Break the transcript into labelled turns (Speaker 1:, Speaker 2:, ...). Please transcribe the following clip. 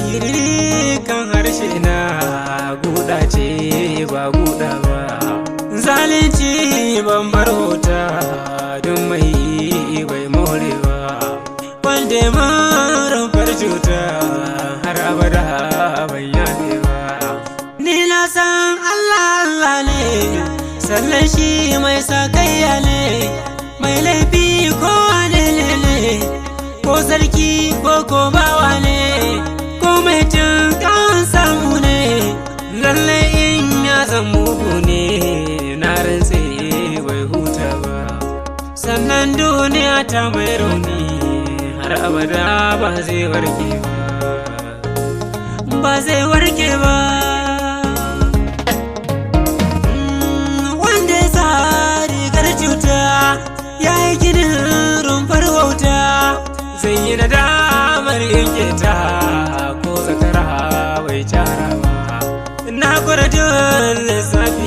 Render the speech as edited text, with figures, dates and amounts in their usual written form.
Speaker 1: Siriri kan harshe na guda ce ba guda ba. Zalunci ban bar wuta don mai bai more ba. Wanda marar cuta har abada bai yafe ba. Ni na san Allah Allah ne, sannan shi mai sakayya ne, mai laifi ko wane ne ne, ko sarki ko ko bawa ne, ko mai kan samu ne, lallai in ya zan mugu ne, na rantse bai huta ba. Sannan duniya ta mai rauni har abada ba zai warke ba, ba zai warke ba. Wanda ya sa rigar cuta ya yi ginin rumfar wauta, zai yi nadamar yanke ta ko zakara bai cara ba. Na gwada duk lissafi.